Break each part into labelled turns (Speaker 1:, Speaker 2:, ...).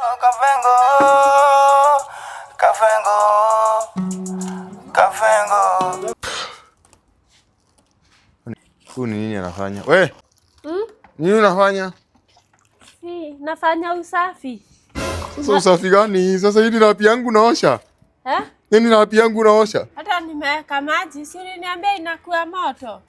Speaker 1: Kafengo, Kafengo, Kafengo.
Speaker 2: Huyu ni nini anafanya? We! Nini unafanya?
Speaker 3: Si, nafanya usafi.
Speaker 2: Sasa usafi gani? Sasa hii ni lapi yangu naosha.
Speaker 3: Eh?
Speaker 2: Nini lapi yangu naosha?
Speaker 3: Hata nimeweka maji, si uliniambia inakuwa moto.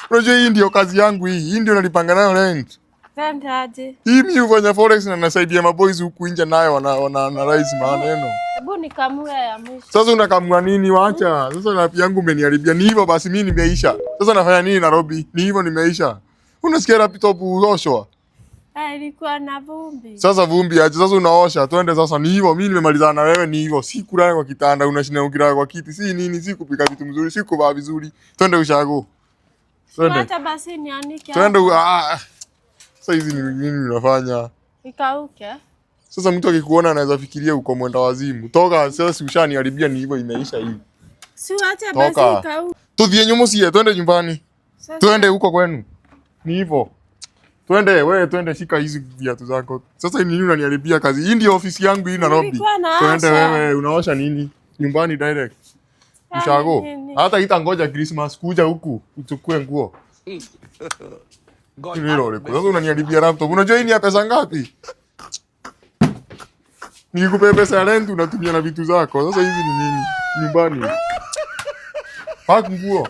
Speaker 2: Unajua hii ndio kazi yangu hii. Hii ndio nalipanga nayo rent.
Speaker 3: Rent aje?
Speaker 2: Hii mimi hufanya forex na nasaidia maboys huku nje nayo wana analyze maneno.
Speaker 3: Hebu nikamue ya mwisho.
Speaker 2: Sasa unakamua nini? Wacha. Sasa lapi yangu umeniharibia. Ni hivyo basi mimi nimeisha. Sasa nafanya nini Nairobi? Ni hivyo nimeisha. Unasikia laptop uoshwa?
Speaker 3: Eh, ilikuwa na vumbi.
Speaker 2: Sasa vumbi aje, sasa unaosha, twende sasa. Ni hivyo, mimi nimemalizana na wewe, ni hivyo. Si kulala kwa kitanda, unashinda ukilala kwa kiti, si nini, si kupika vitu mzuri, si kuvaa vizuri. Twende ushago. Twende.
Speaker 3: Wacha basi nianike.
Speaker 2: Twende ah. Sasa hizi ni nini unafanya?
Speaker 3: Ikauke.
Speaker 2: Sasa mtu akikuona anaweza fikiria uko mwenda wazimu. Toka sasa, si ushaniharibia, ni hivyo, imeisha hii.
Speaker 3: Si wacha basi
Speaker 2: Toka.
Speaker 3: ikauke.
Speaker 2: Tudhie nyumusie, twende nyumbani.
Speaker 3: Sasa
Speaker 2: Twende huko kwenu. Ni hivyo. Twende wewe, twende, shika hizi viatu zako. Sasa nini unaniharibia kazi? Hii ndio ofisi yangu hii Nairobi.
Speaker 3: Nilikuwa naosha.
Speaker 2: Twende wewe, unaosha nini? Nyumbani direct. Ushago.
Speaker 3: Nini?
Speaker 2: Hata itangoja Christmas kuja huku uchukue nguo.
Speaker 1: God
Speaker 2: Nini lole? Sasa unaniharibia laptop. Unajua hii ni ya pesa ngapi? Nikikupea pesa ya rent unatumia na vitu zako. Sasa hizi ni nini? Nyumbani. Pack nguo.